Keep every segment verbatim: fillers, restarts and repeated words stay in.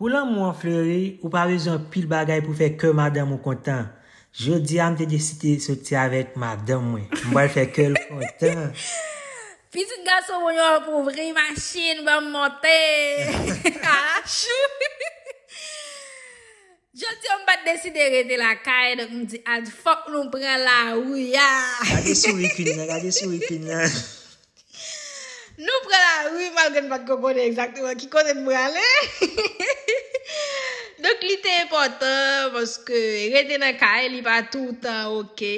Pou lanmou an fleri, ou pa bezwen anpil bagay pou fè kè madanm ou kontan. Jodi a, m te deside soti avèk madanm mwen. M pral fè kè l kontan. Pitit gason mwen yo ap ouvri machin, ban m monte. Achou. Jodi a, m pa t deside rete lakay, donk m di, Ad, fòk nou pran lari a. Gade souri Queen nan, gade souri Queen nan. Nou pran lari, malgre n pa t ko konnen egzakteman ki kote n prale. Donk, li te enpòtan, paske rete nan kay, li pa toutan oke.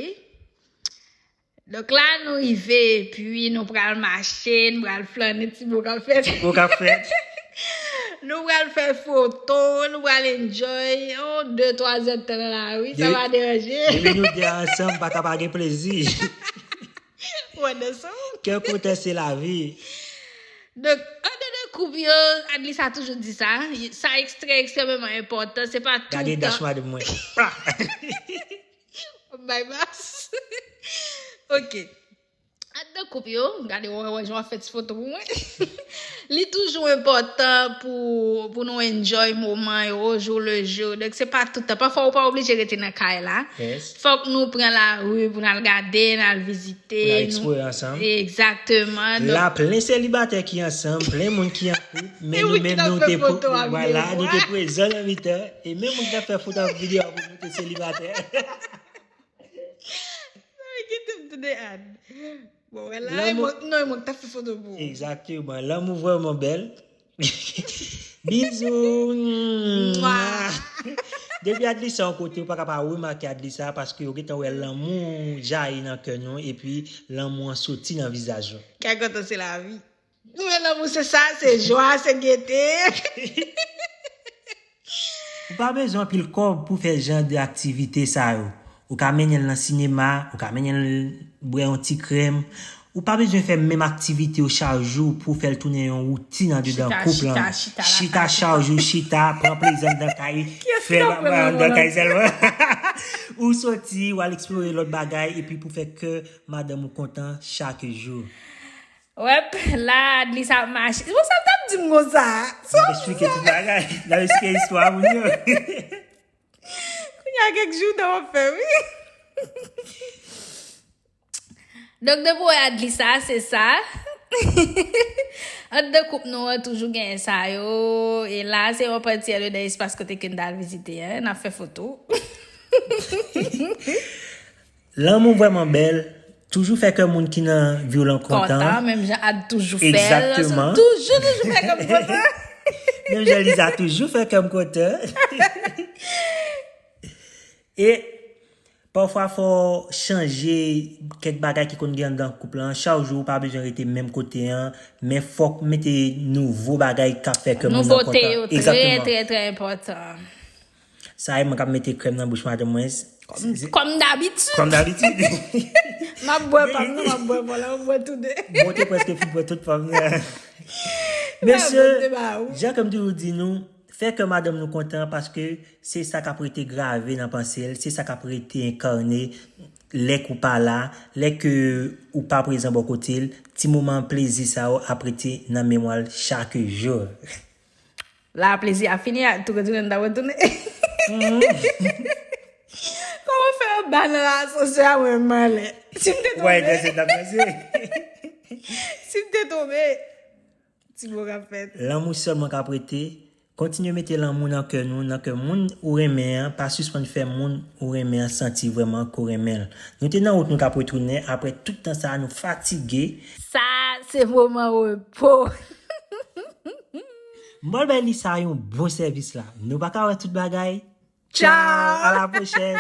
Donk, la, nou rive, epi nou pral mache, nou pral flannen, ti bo k ap fèt. Ti bo k ap fèt. Nou pral fè foto, nou pral enjoy, yon de, twa zè d tan nan lari, sa pa deranje. Depi nou de ansanm, pa ka pa gen plezi. Wè, nan sa. Kè kontan se lavi. Donk, andedan koup yo, Adlisa toujou di sa, sa ekstrè ekstrèmeman enpòtan, se pa tout tan. Gade dach madanm mwen. Pa! Bay mas. Oke. Andedan koup yo, gade wè, wè, jan w ap fè ti foto pou mwen. Li toujou enpòtan pou, pou nou enjoy moman yo, au jour le jour. Donk, se pa tout tan. Pafwa, ou pa oblije rete nan kay la. Yes. Fòk nou pran lari pou n al gade, n al vizite. Pou n al eksplore ansanm. Egzakteman. Donk, la, plen selibatè ki ansanm, plen moun ki an koup, men nou menm, nou te, vwala, nou te prezan nan mitan. E menm moun ki t ap fè foto ak videyo pou nou te selibatè. Sa kite m tande Ad. Bon, wè la, non, e mwen k t ap fè foto pou ou. Egzakteman. Lanmou vrèman bèl. Bizou. Mwa. Depi Adlisa yon kote, ou pa ka pa remake Adlisa paske ou gentan wè lanmou jayi nan kè nou epi lanmou an soti nan vizaj nou. Kè kontan se lavi. Nou wè lanmou se sa, se jwa, se gete. Ou pa bezwen anpil kòb pou fè jan de aktivite sa yo. Ou ka mennen l nan sinema, ou ka mennen l bwè yon ti krèm. Ou pa bezwen fè menm aktivite yo chak jou pou fè l tounen yon woutin andedan koup lan. Chita, chita, chita chak jou, chita, pran plezi anndan kay, fè bagay anndan kay sèlman. Ou soti, ou al eksplore lòt bagay, epi pou fè kè madanm ou kontan chak jou. Wèp, la, Adlisa ap mache. Bon, sa l t ap di m konsa? N ap eksplike tout bagay. N ap eksplike istwa moun yo. Kounye a kèk jou, w ap fè, wi. Donk, depi w wè Adlisa, se sa. Anndan koup nou an, toujou genyen sa yo. E la, se yon pati anndan espas kote ke n t al vizite an. N ap fè foto. Lanmou vrèman bèl. Toujou fè kè moun ki nan vi w lan kontan. Kontan, menm jan Ad toujou fè l. Egzakteman. Toujou, toujou fè kè m kontan. Menm jan Liza toujou fè kè m kontan. E pafwa, fò w chanje kèk bagay ki konn gen anndan koup lan. Chak jou, ou pa bezwen rete menm kote an, men fòk mete nouvo bagay k ap fè kè moun nan kontan. Nouvote yo trè, trè, trè enpòtan. Sa e mwen k ap mete krèm nan bouch madanm mwen. Kòm, kòm dabitid. Kòm dabitid. M ap bwè pa m nan, m ap bwè pa w la, m ap bwè tou de. Bon, ou te prèske fin bwè tout pa m nan. Mesye, jan ke m toujou di nou, fè kè madanm nou kontan paske se sa k ap rete grave nan panse l, se sa k ap rete enkane lè ke w pa la, lè ke ou pa prezan bò kote l, ti moman plezi sa yo ap rete nan memwa l chak jou. La, plezi a fini, a tou retounen, n ta retounen. Kòman fè anba nan asansè a, mwen, m anlè? Si m te tonbe. Si m te tonbe, ti mo k ap fèt. Lanmou sèlman k ap rete. Kontinye mete lanmou nan kè nou, nan kè moun ou renmen an. Pa sispann fè moun ou renmen an santi vrèman ke w renmen l. Nou te nan wout nou k ap retounen. Apre tout tan sa a, nou fatige. Sa, se moman repo. M pral bay Lisa yon bon sèvis la. Nou pa ka wè tout bagay? Tchaw! Tchaw! A la pwochèn!